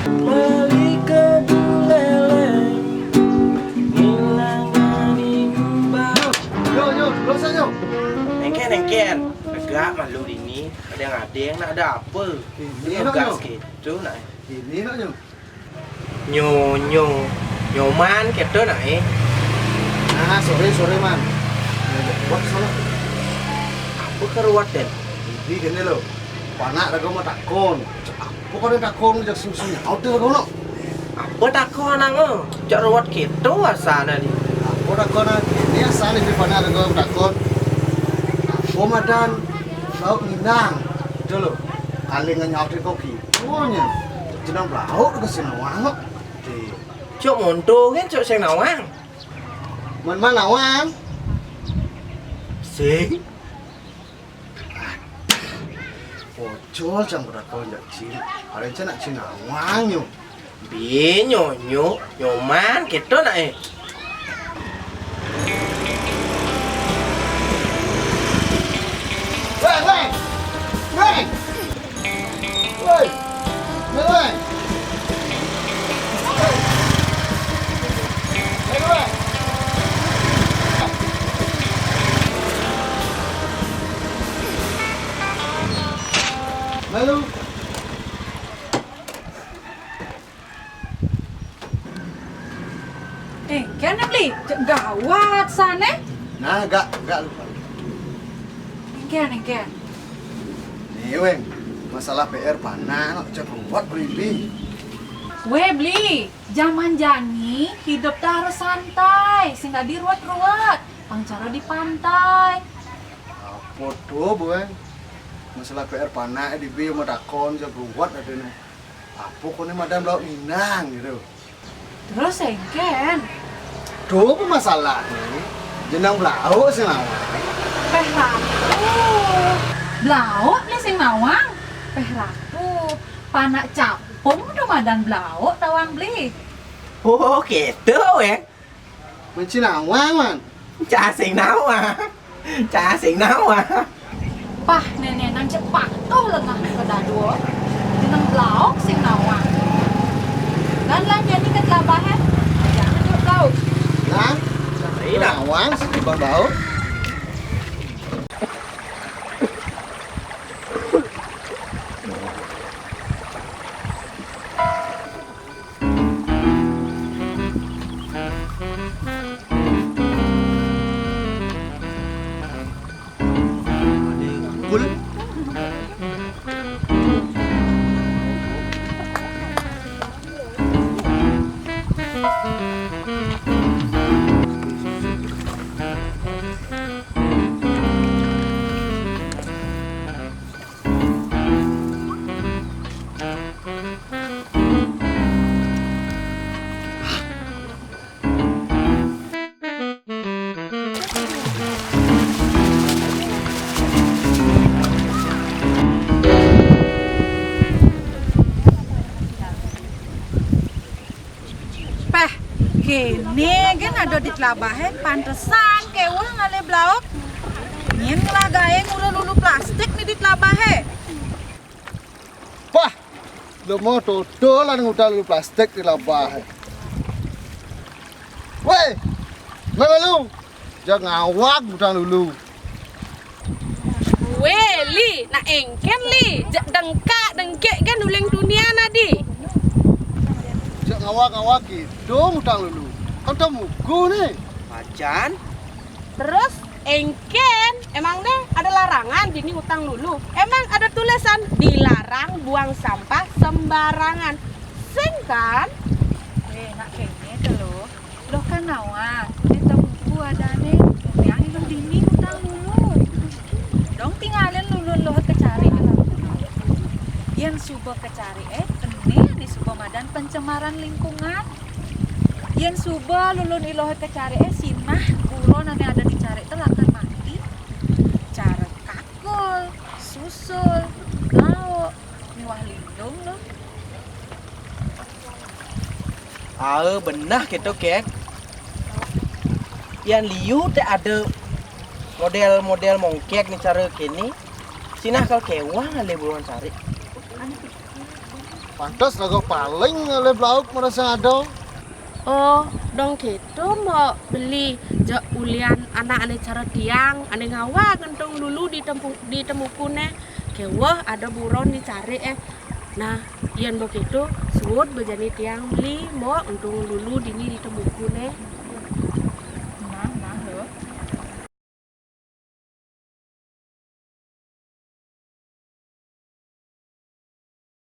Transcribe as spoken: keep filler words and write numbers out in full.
Balik ke buleleng, ngilangan imbau. Yo, yo, dosa, yo. Engken, engken. Tegak malu dini. Ada ngadeng, nak ada apa? Ini, nak, gas yo. Gitu, nak. Ini, nak, yo. Nyo, nyo. Nyoman, keto, nak, eh. Nah, sorry, sorry, man. Buat salah. Apa keruat, Den? Jadi gini, lo. Panak raga mau takon. Apa kau ada takon, jak sing-sing nyaut dia kau nak. Apa takon, nang, oh? Jak ruwet gitu asana ni. Apa takon, nang? Ini asana di mana ada kau takon. Apa madan Laut Minang? Itu lo. Kali nyaut kau gitu nya. Jenang Laut ke sing nawang kok. Di. Cok monto kan, cok sing nawang. Man, man nawang? Sing. Pocol campur aku jak cing. Paling cak nak cing nawang nyo. Bi nyo, nyo, nyoman, gitu nak, eh. Weh, weh, weh. Weh. Weh. Weh, weh. Lalu. Engken, Bli, cek gawat sane. Nah, gak, gak lupa. Engken, engken. Nih, Weng, masalah P R panak, cek ruwet, Bli. Weh, Bli, zaman jani hidup ta harus santai, sing dadi ruwet-ruwet, pang cara di pantai. Apa tuh, Weng? Masalah P R panak di bi mau takon, cek ruwet adene. Apa kone madan Laut Minang gitu. Terus engken. Tuh apa masalahnya? Jenang Blauk sing nawang. Peh ratu. Blauk ni sing nawang. Peh ratu. Panak capung tu madan Blauk tawang Bli. Oh, gitu, eh. Menci nawang, man. Cah sing nawang. Cah sing nawang. Pah, nenek nan cek patuh lengah ni pada dua. Jeneng Blauk sing nawang. Dan lah jadi ke telabahe. Jangan jawab Blauk. Nah, nawang sing timbang Blauk. Peh, kene gen ado di telabahe, pantesan keweh ngalih Blauk. Nyen ngelagae ngulun lulu plastik ni di telabahe. Pah, lemo dodol lan ngutang lulu plastik di telabahe. Weh, meh lu, jak ngawag ngutang lulu. Weh, Li, nak engken, Li, jak dengkak dengkek kan uling tunian adi. Jak ngawag-ngawag gitu ngutang lulu. Kan temu ku ni. Majan. Terus engken, emang deh ada larangan dini utang lulu? Emang ada tulisan dilarang buang sampah sembarangan? Sing kan? Eh, nak kene te lo. Loh kan nawang, ini temuku adane, yang itu dini utang lulu. Dong tinggalin lulu loh kecari ke laut. Yen suba kecari, eh, kene ane suba madan pencemaran lingkungan. Yen suba lulun ilohe kecari, eh, sinah buron ane ada di cari te lakar mati. Cara kakul, susul, lauk, miwah lindung lo. Ae beneh keto, Kek. Yan liu te ada model-model mongkek ni cara kene. Sinah kal kewang ale buron cari. Pantes raga paling ngalih blaug marasa ada. Oh, dong kéto, Mbok Beli. Jeg ulian anak ané cara tiang, ané ngawag entung lulu di tempu-, di temukune. Kéweh ada buron di cariké. Nah, yén begitu, suud bé jani tiang Beli, Mbok, entung lulu dini di temukune.